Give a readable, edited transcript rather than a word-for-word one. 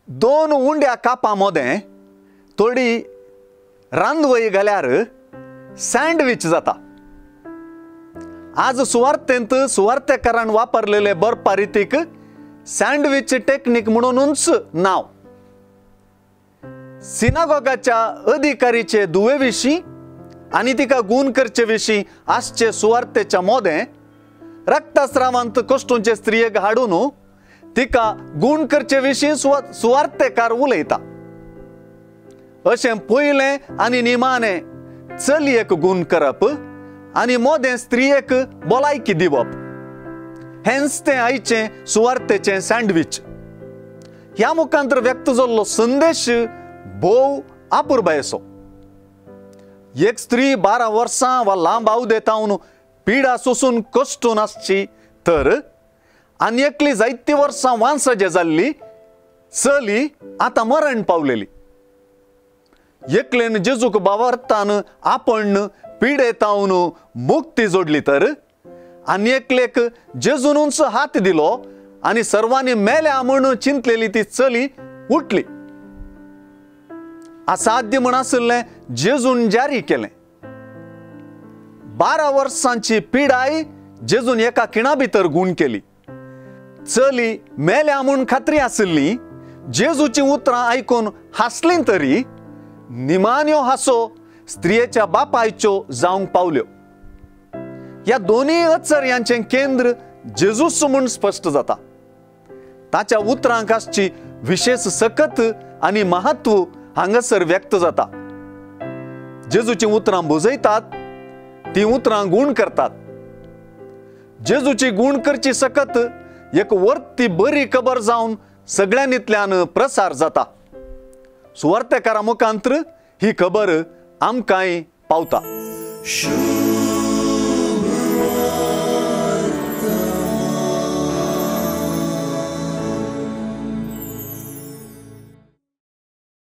दोन उंड्या कापां मोदें थोडी रांदवय घाल्यार सँडवीच जाता। आज सुवार्तेंत सुवार्तेकारान वापरलेले बरपा रितीक सँडवीच टेक्नीक म्हणूनच नांव। सिनागोगाच्या अधिकारीचे दुवे विशीं आनी तिका गूण करचे विशीं आसचे सुवार्तेच्या मोदें रक्तस्रावांत कश्टूंचे स्त्रियेक हाडून तिका गूण करचे विशीं सुवार्तेकार उलयता। अशें पयलें आनी निमाणें चलयेक गूण करप आनी मोदें स्त्रियेक भलायकी दिवप हेंच तें आयचें सुवार्तेचें सँडवीच। ह्या मुखांतर व्यक्त जाल्लो संदेश भोव आपुरबायेचो। एक स्त्री 12 वर्सां वा लांब आवदेतावन पिडा सोसून कश्टून आसची तर आनी एकली जायती वर्सां वांसजे जाल्ली चली आतां मरण पावलेली। एकलेन जेजूक बावरतान आपण पिडेतावन मुक्ती जोडली तर आनी एकलेक जेजूनच हात दिलो आनी सर्वांनी मेल्या म्हूण चिंतलेली ती चली उठली। असाध्य म्हण आशिल्लें जेजून जारी केलें। 12 वर्सांची पिडाय जेजून एका खिणा भितर गूण केली। चली मेल्या म्हूण खात्री आशिल्ली जेजूचीं उतरां आयकून हांसलीं तरी निमाण्यो हांसो स्त्रियेच्या बापायच्यो जावंक पावल्यो। ह्या दोनूय अचर्यांचें केंद्र जेजूस म्हूण स्पश्ट जाता। ताच्या उतरांक आसची विशेष सकत आनी महत्व हांगासर व्यक्त जाता। जेजूचीं उतरां बुजयतात, तीं उतरां गूण करतात। जेजूची गूण करची सकत एक वर्ती बरी खबर जावन सगळ्यांनीतल्यान प्रसार जाता। सुवार्तेकारा मुखांतर ही खबर आमकांय पावता।